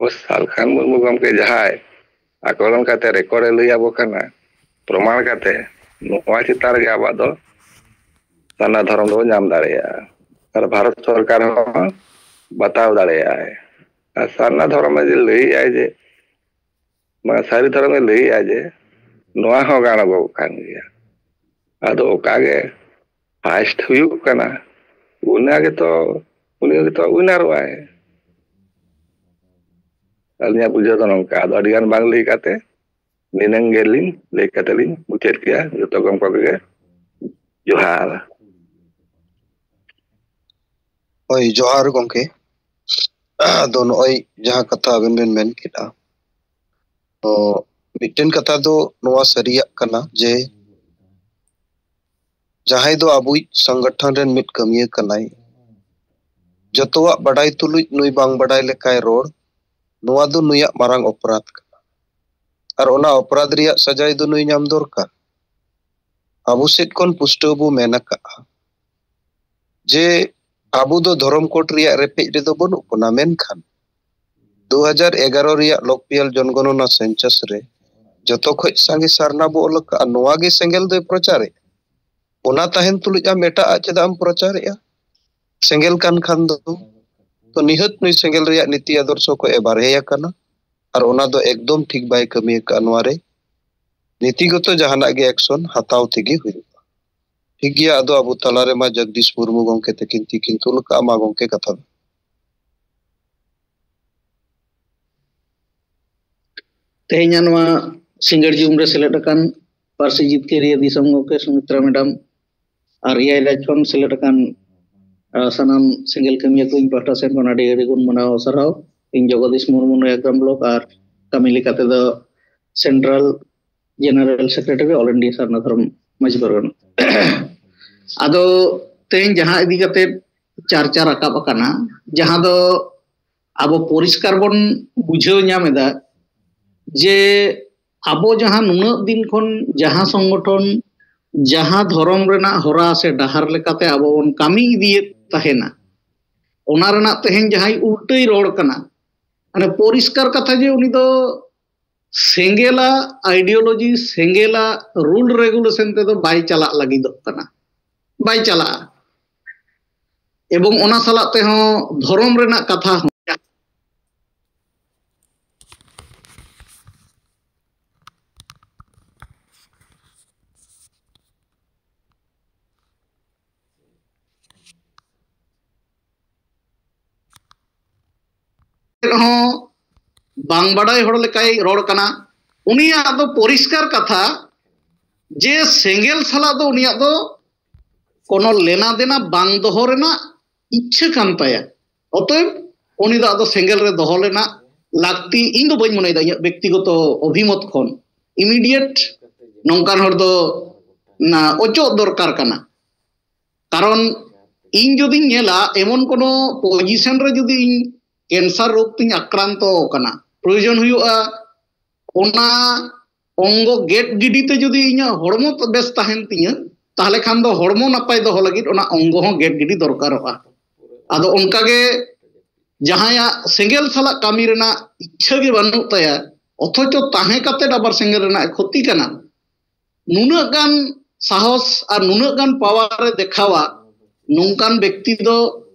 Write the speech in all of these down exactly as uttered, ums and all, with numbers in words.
ᱟᱵᱚ ᱥᱟᱞᱠᱷᱟᱱ ᱢᱩᱨᱢᱩ ᱜᱚᱢᱠᱮ ᱡᱟᱦᱟᱸᱭ ᱟᱠᱚᱨᱚᱱ ᱠᱟᱛᱮ ᱨᱮᱠᱚᱨᱰ ᱮ ᱞᱟᱹᱭ ᱟᱵᱚ ᱠᱟᱱᱟ, ᱯᱨᱚᱢᱟᱬ ᱠᱟᱛᱮ, ᱱᱚᱣᱟ ᱪᱮᱛᱟᱱ ᱨᱮᱜᱮ ᱟᱵᱚᱣᱟᱜ ᱫᱚ ᱥᱟᱨᱱᱟ ᱫᱷᱚᱨᱚᱢ ᱫᱚᱵᱚ ᱧᱟᱢ ᱫᱟᱲᱮᱭᱟᱜᱼᱟ᱾ ᱟᱨ ᱵᱷᱟᱨᱚᱛ ᱥᱚᱨᱠᱟᱨ ᱦᱚᱸ ᱵᱟᱛᱟᱣ ᱫᱟᱲᱮᱭᱟᱜᱼᱟᱭ᱾ ᱟᱨ ᱥᱟᱨᱱᱟ ᱫᱷᱚᱨᱚᱢ ᱡᱮ ᱞᱟᱹᱭᱮᱜᱼᱟᱭ ᱡᱮ, ᱢᱟᱱᱮ ᱥᱟᱹᱨᱤ ᱫᱷᱚᱨᱚᱢᱮ ᱞᱟᱹᱭᱮᱜᱼᱟ ᱡᱮ ᱱᱚᱣᱟ ᱦᱚᱸ ᱜᱟᱱᱚᱜᱚᱜ ᱠᱟᱱ ᱜᱮᱭᱟ᱾ ᱟᱫᱚ ᱚᱠᱟ ᱜᱮ ᱯᱷᱟᱥᱴ ᱦᱩᱭᱩᱜ ᱠᱟᱱᱟ, ᱚᱱᱟ ᱜᱮᱛᱚ, ᱩᱱᱤ ᱜᱮᱛᱚ ᱩᱭᱱᱟᱨᱚᱜᱼᱟᱭ᱾ ᱟᱹᱞᱤᱧᱟᱜ ᱵᱩᱡᱷᱟᱹᱣ ᱫᱚ ᱱᱚᱝᱠᱟ, ᱟᱫᱚ ᱟᱹᱰᱤ ᱜᱟᱱ ᱵᱟᱝ ᱞᱟᱹᱭ ᱠᱟᱛᱮ ᱱᱤᱱᱟᱹᱝ ᱜᱮᱞᱤᱧ ᱞᱟᱹᱭ ᱠᱟᱛᱮ ᱞᱤᱧ ᱢᱩᱪᱟᱹᱫ ᱠᱮᱜᱼᱟ᱾ ᱡᱚᱛᱚ ᱜᱚᱢᱠᱮ ᱠᱚᱜᱮ ᱡᱚᱦᱟᱨ᱾ ᱦᱳᱭ, ᱡᱚᱦᱟᱨ ᱜᱚᱢᱠᱮ᱾ ᱟᱫᱚ ᱱᱚᱜᱼᱚᱭ ᱡᱟᱦᱟᱸ ᱠᱟᱛᱷᱟ ᱟᱵᱮᱱ ᱵᱮᱱ ᱢᱮᱱ ᱠᱮᱫᱼᱟ, ᱛᱚ ᱢᱤᱫᱴᱮᱱ ᱠᱟᱛᱷᱟ ᱫᱚ ᱱᱚᱣᱟ ᱥᱟᱹᱨᱤᱭᱟᱜ ᱠᱟᱱᱟ ᱡᱮ ᱡᱟᱦᱟᱸᱭ ᱫᱚ ᱟᱵᱚᱭᱤᱡ ᱥᱚᱝᱜᱚᱴᱷᱚᱱ ᱨᱮᱱ ᱢᱤᱫ ᱠᱟᱹᱢᱤᱭᱟᱹ ᱠᱟᱱᱟᱭ, ᱡᱚᱛᱚᱣᱟᱜ ᱵᱟᱰᱟᱭ ᱛᱩᱞᱩᱡ ᱱᱩᱭ ᱵᱟᱝ ᱵᱟᱰᱟᱭ ᱞᱮᱠᱟᱭ ᱨᱚᱲ, ᱱᱚᱣᱟ ᱫᱚ ᱱᱩᱭᱟᱜ ᱢᱟᱨᱟᱝ ᱚᱯᱨᱟᱫᱷ ᱠᱟᱱᱟ᱾ ᱟᱨ ᱚᱱᱟ ᱚᱯᱨᱟᱫᱷ ᱨᱮᱭᱟᱜ ᱥᱟᱡᱟᱭ ᱫᱚ ᱱᱩᱭ ᱧᱟᱢ ᱫᱚᱨᱠᱟᱨ᱾ ᱟᱵᱚ ᱥᱮᱫ ᱠᱷᱚᱱ ᱯᱩᱥᱴᱟᱹᱣ ᱵᱚ ᱢᱮᱱ ᱟᱠᱟᱫᱼᱟ ᱡᱮ ᱟᱵᱚ ᱫᱚ ᱫᱷᱚᱨᱚᱢ ᱠᱳᱰ ᱨᱮᱭᱟᱜ ᱨᱮᱯᱮᱡ ᱨᱮᱫᱚ ᱵᱟᱹᱱᱩᱜ ᱵᱚᱱᱟ, ᱢᱮᱱᱠᱷᱟᱱ ᱫᱩ ᱦᱟᱡᱟᱨ ᱮᱜᱟᱨᱚ ᱨᱮᱭᱟᱜ ᱞᱚᱠᱯᱤᱭᱟᱞ ᱡᱚᱱᱜᱚᱱᱚᱱᱟ ᱥᱮᱱᱥᱟᱥ ᱨᱮ ᱡᱚᱛᱚ ᱠᱷᱚᱡ ᱥᱟᱸᱜᱮ ᱥᱟᱨᱱᱟ ᱵᱚ ᱚᱞ ᱟᱠᱟᱫᱼᱟ, ᱱᱚᱣᱟ ᱜᱮ ᱥᱮᱸᱜᱮᱞ ᱫᱚᱭ ᱯᱨᱚᱪᱟᱨᱮᱫᱼᱟ᱾ ᱚᱱᱟ ᱛᱟᱦᱮᱱ ᱛᱩᱞᱩᱡ ᱟᱢ ᱮᱴᱟᱜ ᱟᱜ ᱪᱮᱫᱟᱜ ᱮᱢ ᱯᱨᱚᱪᱟᱨᱮᱫᱼᱟ? ᱥᱮᱸᱜᱮᱞ ᱠᱟᱱ ᱠᱷᱟᱱ ᱫᱚ, ᱛᱚ ᱱᱤᱦᱟᱹᱛ ᱱᱩᱭ ᱥᱮᱸᱜᱮᱞ ᱨᱮᱭᱟᱜ ᱱᱤᱛᱤ ᱟᱫᱚᱨᱥᱚ ᱠᱷᱚᱡ ᱮ ᱵᱟᱨᱦᱮ ᱟᱠᱟᱱᱟ᱾ ᱟᱨ ᱚᱱᱟ ᱫᱚ ᱮᱠᱫᱚᱢ ᱴᱷᱤᱠ ᱵᱟᱭ ᱠᱟᱹᱢᱤ ᱟᱠᱟᱫᱼᱟ᱾ ᱱᱚᱣᱟ ᱨᱮ ᱱᱤᱛᱤᱜᱚᱛᱚ ᱡᱟᱦᱟᱱᱟᱜ ᱜᱮ ᱮᱠᱥᱚᱱ ᱦᱟᱛᱟᱣ ᱛᱮᱜᱮ ᱦᱩᱭᱩᱜᱼᱟ᱾ ᱴᱷᱤᱠ ᱜᱮᱭᱟ, ᱟᱫᱚ ᱟᱵᱚ ᱛᱟᱞᱟ ᱨᱮᱢᱟ ᱡᱚᱜᱽᱫᱤᱥ ᱢᱩᱨᱢᱩ ᱜᱚᱢᱠᱮ ᱛᱟᱹᱠᱤᱱ ᱛᱤᱠᱤᱱ ᱛᱩᱞ ᱠᱟᱜᱼᱟ᱾ ᱢᱟ ᱜᱚᱢᱠᱮ, ᱠᱟᱛᱷᱟ ᱫᱚ᱾ ᱛᱮᱦᱮᱧᱟᱜ ᱱᱚᱣᱟ ᱥᱤᱸᱜᱟᱹᱲ ᱡᱩᱢ ᱨᱮ ᱥᱮᱞᱮᱫ ᱟᱠᱟᱱ ᱯᱟᱹᱨᱥᱤ ᱡᱤᱛᱠᱟᱹᱨᱤᱭᱟᱹ ᱫᱤᱥᱚᱢ ᱜᱚᱢᱠᱮ ᱥᱩᱢᱤᱛᱨᱟ ᱢᱮᱰᱟᱢ ᱟᱨ ᱮᱭᱟᱭ ᱨᱟᱡᱽ ᱠᱷᱚᱱ ᱥᱮᱞᱮᱫ ᱟᱠᱟᱱ, ᱟ, ᱥᱟᱱᱟᱢ ᱥᱮᱸᱜᱮᱞ ᱠᱟᱹᱢᱤᱭᱟᱹ ᱠᱚ ᱤᱧ ᱯᱟᱦᱴᱟ ᱥᱮᱱ ᱠᱷᱚᱱ ᱟᱹᱰᱤ ᱟᱹᱰᱤ ᱜᱩᱱ ᱢᱟᱱᱟᱣ ᱥᱟᱨᱦᱟᱣ᱾ ᱤᱧ ᱡᱚᱜᱚᱫᱤᱥ ᱢᱩᱨᱢᱩ, ᱱᱚᱭᱟᱜᱨᱟᱢ ᱵᱞᱚᱠ, ᱟᱨ ᱠᱟᱹᱢᱤ ᱞᱮᱠᱟ ᱛᱮᱫᱚ central general secretary, all India ᱥᱟᱨᱱᱟ ᱫᱷᱚᱨᱚᱢ ᱢᱟᱹᱡᱷᱤ ᱯᱟᱨᱜᱟᱱᱟ᱾ ᱟᱫᱚ ᱛᱮᱦᱮᱧ ᱡᱟᱦᱟᱸ ᱤᱫᱤ ᱠᱟᱛᱮ ᱪᱟᱨᱪᱟ ᱨᱟᱠᱟᱵ ᱟᱠᱟᱱᱟ, ᱡᱟᱦᱟᱸ ᱫᱚ ᱟᱵᱚ ᱯᱚᱨᱤᱥᱠᱟᱨ ᱵᱚᱱ ᱵᱩᱡᱷᱟᱹᱣ ᱧᱟᱢ ᱮᱫᱟ ᱡᱮ ᱟᱵᱚ ᱡᱟᱦᱟᱸ ᱱᱩᱱᱟᱹᱜ ᱫᱤᱱ ᱠᱷᱚᱱ ᱡᱟᱦᱟᱸ ᱥᱚᱝᱜᱚᱴᱷᱚᱱ, ᱡᱟᱦᱟᱸ ᱫᱷᱚᱨᱚᱢ ᱨᱮᱱᱟᱜ ᱦᱚᱨᱟ ᱥᱮ ᱰᱟᱦᱟᱨ ᱞᱮᱠᱟᱛᱮ ᱟᱵᱚ ᱵᱚᱱ ᱠᱟᱹᱢᱤ ᱤᱫᱤᱭᱮᱫ ᱛᱟᱦᱮᱱᱟ, ᱚᱱᱟ ᱨᱮᱱᱟᱜ ᱛᱮᱦᱮᱧ ᱡᱟᱦᱟᱸᱭ ᱩᱞᱴᱟᱹᱭ ᱨᱚᱲ ᱠᱟᱱᱟ, ᱢᱟᱱᱮ ᱯᱚᱨᱤᱥᱠᱟᱨ ᱠᱟᱛᱷᱟ ᱡᱮ ᱩᱱᱤ ᱫᱚ ᱥᱮᱸᱜᱮᱞᱟᱜ ideology, ᱥᱮᱸᱜᱮᱞᱟᱜ rule regulation ᱛᱮᱫᱚ ᱵᱟᱭ ᱪᱟᱞᱟᱜ ᱞᱟᱹᱜᱤᱫᱚᱜ ᱠᱟᱱᱟ, ᱵᱟᱭ ᱪᱟᱞᱟᱜᱼᱟ᱾ ᱮᱵᱚᱝ ᱚᱱᱟ ᱥᱟᱞᱟᱜ ᱛᱮᱦᱚᱸ ᱫᱷᱚᱨᱚᱢ ᱨᱮᱱᱟᱜ ᱠᱟᱛᱷᱟ ᱦᱚᱸ ᱦᱚᱸ ᱵᱟᱝ ᱵᱟᱰᱟᱭ ᱦᱚᱲ ᱞᱮᱠᱟᱭ ᱨᱚᱲ ᱠᱟᱱᱟ᱾ ᱩᱱᱤᱭᱟᱜ ᱫᱚ ᱯᱚᱨᱤᱥᱠᱟᱨ ᱠᱟᱛᱷᱟ ᱡᱮ ᱥᱮᱸᱜᱮᱞ ᱥᱟᱞᱟᱜ ᱫᱚ ᱩᱱᱤᱭᱟᱜ ᱫᱚ ᱠᱳᱱᱳ ᱞᱮᱱᱟ ᱫᱮᱱᱟ ᱵᱟᱝ ᱫᱚᱦᱚ ᱨᱮᱱᱟᱜ ᱤᱪᱪᱷᱟᱹ ᱠᱟᱱ ᱛᱟᱭᱟ᱾ ᱚᱛᱚᱮᱵ ᱩᱱᱤ ᱫᱚ ᱟᱫᱚ ᱥᱮᱸᱜᱮᱞ ᱨᱮ ᱫᱚᱦᱚ ᱨᱮᱱᱟᱜ ᱞᱟᱹᱠᱛᱤ ᱤᱧ ᱫᱚ ᱵᱟᱹᱧ ᱢᱚᱱᱮᱭᱮᱫᱟ᱾ ᱤᱧᱟᱹᱜ ᱵᱮᱠᱛᱤᱜᱚᱛᱚ ᱚᱵᱷᱤᱢᱚᱛ ᱠᱷᱚᱱ immediate ᱱᱚᱝᱠᱟᱱ ᱦᱚᱲ ᱫᱚ ᱚᱪᱚᱜ ᱫᱚᱨᱠᱟᱨ ᱠᱟᱱᱟ᱾ ᱠᱟᱨᱚᱱ ᱤᱧ ᱡᱩᱫᱤᱧ ᱧᱮᱞᱟ, ᱮᱢᱚᱱ ᱠᱳᱱᱳ position ᱨᱮ ᱡᱩᱫᱤ ᱤᱧ cancer ᱨᱳᱜᱽ ᱛᱤᱧ ᱟᱠᱨᱟᱱᱛᱚ ᱟᱠᱟᱱᱟ, ᱯᱨᱚᱭᱳᱡᱚᱱ ᱦᱩᱭᱩᱜᱼᱟ ᱚᱱᱟ ᱚᱝᱜᱚ ᱜᱮᱫ ᱜᱤᱰᱤ ᱛᱮ ᱡᱩᱫᱤ ᱤᱧᱟᱹᱜ ᱦᱚᱲᱢᱚ ᱵᱮᱥ ᱛᱟᱦᱮᱱ ᱛᱤᱧᱟᱹ, ᱛᱟᱦᱚᱞᱮ ᱠᱷᱟᱱ ᱫᱚ ᱦᱚᱲᱢᱚ ᱱᱟᱯᱟᱭ ᱫᱚᱦᱚ ᱞᱟᱹᱜᱤᱫ ᱚᱱᱟ ᱚᱝᱜᱚ ᱦᱚᱸ ᱜᱮᱫ ᱜᱤᱰᱤ ᱫᱚᱨᱠᱟᱨᱚᱜᱼᱟ᱾ ᱟᱫᱚ ᱚᱱᱠᱟᱜᱮ ᱡᱟᱦᱟᱸᱭᱟᱜ ᱥᱮᱸᱜᱮᱞ ᱥᱟᱞᱟᱜ ᱠᱟᱹᱢᱤ ᱨᱮᱱᱟᱜ ᱤᱪᱪᱷᱟᱹ ᱜᱮ ᱵᱟᱹᱱᱩᱜ ᱛᱟᱭᱟ, ᱚᱛᱷᱚᱪᱚ ᱛᱟᱦᱮᱸ ᱠᱟᱛᱮ ᱟᱵᱟᱨ ᱥᱮᱸᱜᱮᱞ ᱨᱮᱱᱟᱜ ᱠᱷᱚᱛᱤ ᱠᱟᱱᱟ, ᱱᱩᱱᱟᱹᱜ ᱜᱟᱱ ᱥᱟᱦᱚᱥ ᱟᱨ ᱱᱩᱱᱟᱹᱜ ᱜᱟᱱ ᱯᱟᱣᱟᱨ ᱮ ᱫᱮᱠᱷᱟᱣᱟ, ᱱᱚᱝᱠᱟᱱ ᱵᱮᱠᱛᱤ ᱫᱚ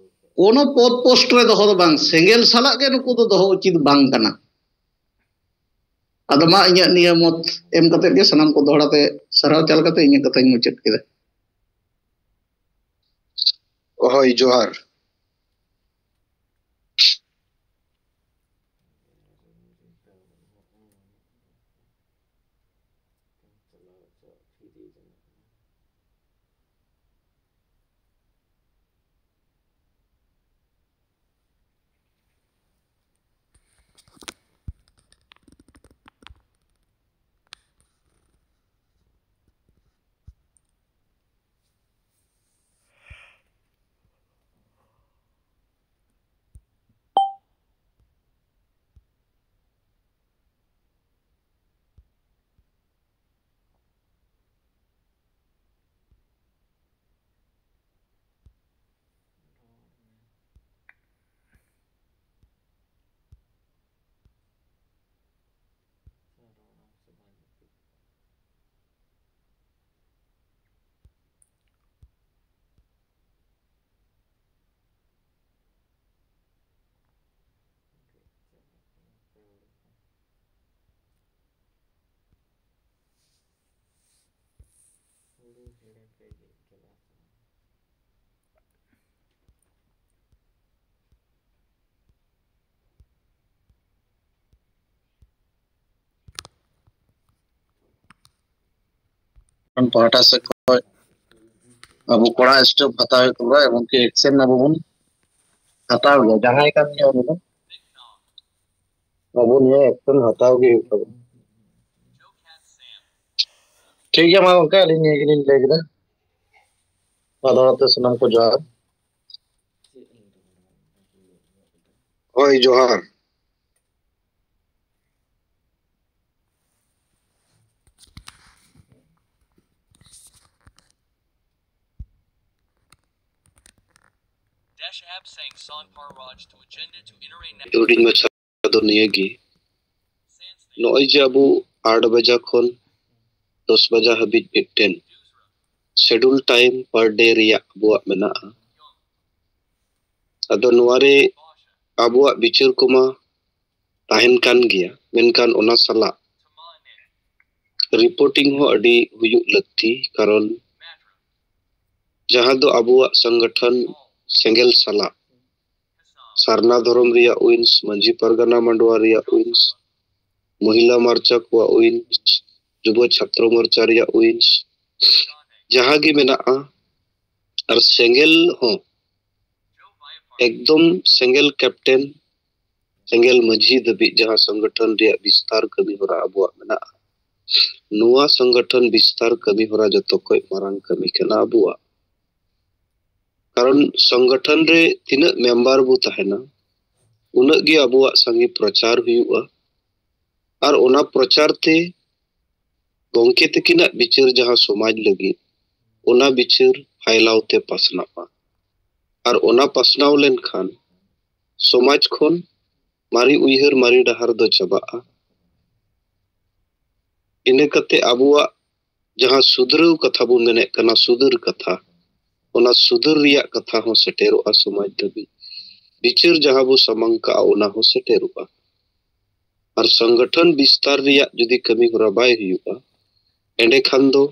ᱠᱳᱱᱳ ᱯᱚᱫ ᱯᱳᱥᱴ ᱨᱮ ᱫᱚᱦᱚ ᱫᱚ ᱵᱟᱝ, ᱥᱮᱸᱜᱮᱞ ᱥᱟᱞᱟᱜ ᱜᱮ ᱱᱩᱠᱩ ᱫᱚ ᱫᱚᱦᱚ ᱩᱪᱤᱛ ᱵᱟᱝ ᱠᱟᱱᱟ᱾ ᱟᱫᱚ ᱢᱟ, ᱤᱧᱟᱹᱜ ᱱᱤᱭᱟᱹ ᱢᱚᱛ ᱮᱢ ᱠᱟᱛᱮ ᱜᱮ ᱥᱟᱱᱟᱢ ᱠᱚ ᱫᱚᱦᱲᱟ ᱛᱮ ᱥᱟᱨᱦᱟᱣ ᱪᱟᱞ ᱠᱟᱛᱮ ᱤᱧᱟᱹᱜ ᱠᱟᱛᱷᱟᱧ ᱢᱩᱪᱟᱹᱫ ᱠᱮᱫᱟ᱾ ᱦᱳᱭ, ᱡᱚᱦᱟᱨ᱾ ᱯᱟᱦᱴᱟ ᱥᱮᱫ ᱠᱷᱚᱱ ᱟᱵᱚ ᱠᱚᱲᱟ ᱥᱴᱮᱯ ᱦᱟᱛᱟᱣ ᱦᱩᱭᱩᱜ ᱛᱟᱵᱚᱱᱟ, ᱮᱵᱚᱝ ᱠᱤ ᱮᱠᱥᱮᱱ ᱟᱵᱚ ᱵᱚᱱ ᱦᱟᱛᱟᱣ ᱜᱮᱭᱟ, ᱡᱟᱦᱟᱸᱭ ᱠᱟᱱ ᱜᱮ ᱩᱱᱤ ᱫᱚ ᱟᱵᱚ ᱱᱤᱭᱟᱹ ᱮᱠᱥᱮᱱ ᱦᱟᱛᱟᱣ ᱜᱮ ᱦᱩᱭᱩᱜ ᱛᱟᱵᱚᱱᱟ᱾ ᱴᱷᱤᱠ ᱜᱮᱭᱟ, ᱢᱟ ᱜᱚᱝᱠᱮ, ᱟᱹᱞᱤᱧ ᱱᱤᱭᱟᱹ ᱜᱮᱞᱤᱧ ᱞᱟᱹᱭ ᱠᱮᱫᱟ᱾ ᱢᱟ ᱫᱚᱦᱲᱟ ᱛᱮ ᱥᱟᱱᱟᱢ ᱠᱚ ᱡᱚᱦᱟᱨ᱾ ᱦᱳᱭ, ᱡᱚᱦᱟᱨ᱾ ᱦᱩᱰᱤᱧ ᱢᱟᱪᱷᱟ ᱫᱚ ᱱᱤᱭᱟᱹ ᱜᱮ, ᱱᱚᱜᱼᱚᱭ ᱡᱮ ᱟᱵᱚ ᱟᱴ ᱵᱟᱡᱟ ᱠᱷᱚᱱ ᱫᱚᱥ ᱵᱟᱡᱟ ᱦᱟᱹᱵᱤᱡ ᱢᱤᱫᱴᱮᱱ schedule time per day ᱨᱮᱭᱟᱜ ᱟᱵᱚᱣᱟᱜ ᱢᱮᱱᱟᱜᱼᱟ, ᱟᱫᱚ ᱱᱚᱣᱟ ᱨᱮ ᱟᱵᱚᱣᱟᱜ ᱵᱤᱪᱟᱹᱨ ᱠᱚᱢᱟ ᱛᱟᱦᱮᱱ ᱠᱟᱱ ᱜᱮᱭᱟ, ᱢᱮᱱᱠᱷᱟᱱ ᱚᱱᱟ ᱥᱟᱞᱟᱜ ᱨᱤᱯᱳᱨᱴᱤᱝ ᱦᱚᱸ ᱟᱹᱰᱤ ᱦᱩᱭᱩᱜ ᱞᱟᱹᱠᱛᱤ, ᱠᱟᱨᱚᱱ ᱡᱟᱦᱟᱸ ᱫᱚ ᱟᱵᱚᱣᱟᱜ ᱥᱚᱝᱜᱚᱴᱷᱚᱱ ᱥᱮᱸᱜᱮᱞ ᱥᱟᱞᱟᱜ ᱥᱟᱨᱱᱟ ᱫᱷᱚᱨᱚᱢ ᱨᱮᱭᱟᱜ ᱣᱤᱝᱥ, ᱢᱟᱹᱡᱷᱤ ᱯᱟᱨᱜᱟᱱᱟ ᱢᱟᱰᱣᱟ ᱨᱮᱭᱟᱜ ᱣᱤᱝᱥ, ᱢᱚᱦᱤᱞᱟ ᱢᱟᱨᱪᱟ ᱠᱚᱣᱟᱜ ᱣᱤᱝᱥ, ᱡᱩᱵᱚ ᱪᱷᱟᱛᱨᱚ ᱢᱚᱨᱪᱟ ᱨᱮᱭᱟᱜ ᱣᱤᱝᱥ, ᱡᱟᱦᱟᱸ ᱜᱮ ᱢᱮᱱᱟᱜᱼᱟ, ᱟᱨ ᱥᱮᱸᱜᱮᱞ ᱦᱚᱸ ᱮᱠᱫᱚᱢ ᱥᱮᱸᱜᱮᱞ ᱠᱮᱯᱴᱮᱱ, ᱥᱮᱸᱜᱮᱞ ᱢᱟᱹᱡᱷᱤ ᱫᱷᱟᱹᱵᱤᱡ ᱡᱟᱦᱟᱸ ᱥᱚᱝᱜᱚᱴᱷᱚᱱ ᱨᱮᱭᱟᱜ ᱵᱤᱥᱛᱟᱨ ᱠᱟᱹᱢᱤ ᱦᱚᱨᱟ ᱟᱵᱚᱣᱟᱜ ᱢᱮᱱᱟᱜᱼᱟ, ᱱᱚᱣᱟ ᱥᱚᱝᱜᱚᱴᱷᱚᱱ ᱵᱤᱥᱛᱟᱨ ᱠᱟᱹᱢᱤ ᱦᱚᱨᱟ ᱡᱚᱛᱚ ᱠᱷᱚᱱ ᱢᱟᱨᱟᱝ ᱠᱟᱹᱢᱤ ᱠᱟᱱᱟ ᱟᱵᱚᱣᱟᱜ᱾ ᱠᱟᱨᱚᱱ ᱥᱚᱝᱜᱚᱴᱷᱚᱱ ᱨᱮ ᱛᱤᱱᱟᱹᱜ ᱢᱮᱢᱵᱟᱨ ᱵᱚ ᱛᱟᱦᱮᱱᱟ, ᱩᱱᱟᱹᱜ ᱜᱮ ᱟᱵᱚᱣᱟᱜ ᱥᱟᱸᱜᱮ ᱯᱨᱚᱪᱟᱨ ᱦᱩᱭᱩᱜᱼᱟ᱾ ᱟᱨ ᱚᱱᱟ ᱯᱨᱚᱪᱟᱨ ᱛᱮ ᱜᱚᱢᱠᱮ ᱛᱟᱹᱠᱤᱱᱟᱜ ᱵᱤᱪᱟᱹᱨ ᱡᱟᱦᱟᱸ ᱥᱚᱢᱟᱡᱽ ᱞᱟᱹᱜᱤᱫ, ᱚᱱᱟ ᱵᱤᱪᱟᱹᱨ ᱯᱷᱟᱭᱞᱟᱣ ᱛᱮ ᱯᱟᱥᱱᱟᱜᱼᱟ᱾ ᱟᱨ ᱚᱱᱟ ᱯᱟᱥᱱᱟᱣ ᱞᱮᱱᱠᱷᱟᱱ ᱥᱚᱢᱟᱡᱽ ᱠᱷᱚᱱ ᱢᱟᱨᱮ ᱩᱭᱦᱟᱹᱨ, ᱢᱟᱨᱮ ᱰᱟᱦᱟᱨ ᱫᱚ ᱪᱟᱵᱟᱜᱼᱟ᱾ ᱤᱱᱟᱹ ᱠᱟᱛᱮ ᱟᱵᱚᱣᱟᱜ ᱡᱟᱦᱟᱸ ᱥᱩᱫᱷᱨᱟᱹᱣ ᱠᱟᱛᱷᱟ ᱵᱚᱱ ᱢᱮᱱᱮᱫ ᱠᱟᱱᱟ, ᱥᱩᱫᱷᱟᱹᱨ ᱠᱟᱛᱷᱟ, ᱚᱱᱟ ᱥᱩᱫᱷᱟᱹᱨ ᱨᱮᱭᱟᱜ ᱠᱟᱛᱷᱟ ᱦᱚᱸ ᱥᱮᱴᱮᱨᱚᱜᱼᱟ ᱥᱚᱢᱟᱡᱽ ᱫᱷᱟᱹᱵᱤᱡ᱾ ᱵᱤᱪᱟᱹᱨ ᱡᱟᱦᱟᱸ ᱵᱚ ᱥᱟᱢᱟᱝ ᱠᱟᱜᱼᱟ, ᱚᱱᱟ ᱦᱚᱸ ᱥᱮᱴᱮᱨᱚᱜᱼᱟ᱾ ᱟᱨ ᱥᱚᱝᱜᱚᱴᱷᱚᱱ ᱵᱤᱥᱛᱟᱨ ᱨᱮᱭᱟᱜ ᱡᱩᱫᱤ ᱠᱟᱹᱢᱤ ᱦᱚᱨᱟ ᱵᱟᱭ ᱦᱩᱭᱩᱜᱼᱟ, ᱮᱸᱰᱮᱠᱷᱟᱱ ᱫᱚ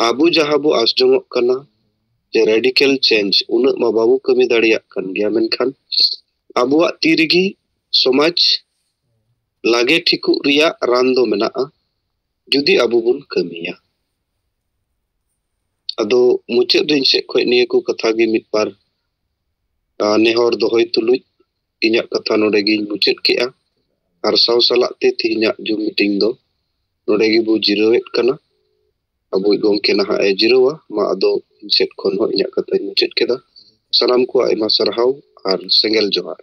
ᱟᱵᱚ ᱡᱟᱦᱟᱸ ᱵᱚ ᱟᱸᱥ ᱡᱚᱝᱚᱜ ᱠᱟᱱᱟ ᱡᱮ ᱨᱮᱰᱤᱠᱮᱞ ᱪᱮᱧᱡᱽ, ᱩᱱᱟᱹᱜ ᱢᱟ ᱵᱟᱵᱚ ᱠᱟᱹᱢᱤ ᱫᱟᱲᱮᱭᱟᱜ ᱠᱟᱱ ᱜᱮᱭᱟ, ᱢᱮᱱᱠᱷᱟᱱ ᱟᱵᱚᱣᱟᱜ ᱛᱤ ᱨᱮᱜᱮ ᱥᱚᱢᱟᱡᱽ ᱞᱟᱜᱮ ᱴᱷᱤᱠᱚᱜ ᱨᱮᱭᱟᱜ ᱨᱟᱱ ᱫᱚ ᱢᱮᱱᱟᱜᱼᱟ, ᱡᱩᱫᱤ ᱟᱵᱚ ᱵᱚᱱ ᱠᱟᱹᱢᱤᱭᱟ᱾ ᱟᱫᱚ ᱢᱩᱪᱟᱹᱫ ᱨᱮ ᱤᱧ ᱥᱮᱫ ᱠᱷᱚᱱ ᱱᱤᱭᱟᱹ ᱠᱚ ᱠᱟᱛᱷᱟ ᱜᱮ ᱢᱤᱫ ᱵᱟᱨ, ᱟ, ᱱᱮᱦᱚᱨ ᱫᱚᱦᱚᱭ ᱛᱩᱞᱩᱡ ᱤᱧᱟᱹᱜ ᱠᱟᱛᱷᱟ ᱱᱚᱰᱮ ᱜᱤᱧ ᱢᱩᱪᱟᱹᱫ ᱠᱮᱜᱼᱟ᱾ ᱟᱨ ᱥᱟᱶ ᱥᱟᱞᱟᱜ ᱛᱮ ᱛᱮᱦᱮᱧᱟᱜ ᱡᱩᱢ ᱢᱤᱴᱤᱝ ᱫᱚ ᱱᱚᱰᱮ ᱜᱮᱵᱚ ᱡᱤᱨᱟᱹᱣᱮᱫ ᱠᱟᱱᱟ᱾ ᱟᱵᱚᱭᱤᱡ ᱜᱚᱢᱠᱮ ᱱᱟᱦᱟᱜ ᱮ ᱡᱤᱨᱟᱹᱣᱟ᱾ ᱢᱟ ᱟᱫᱚ ᱤᱧ ᱥᱮᱫ ᱠᱷᱚᱱ ᱦᱚᱸ ᱤᱧᱟᱹᱜ ᱠᱟᱛᱷᱟᱧ ᱢᱩᱪᱟᱹᱫ ᱠᱮᱫᱟ᱾ ᱥᱟᱱᱟᱢ ᱠᱚ ᱟᱭᱢᱟ ᱥᱟᱨᱦᱟᱣ ᱟᱨ ᱥᱮᱸᱜᱮᱞ ᱡᱚᱦᱟᱨ᱾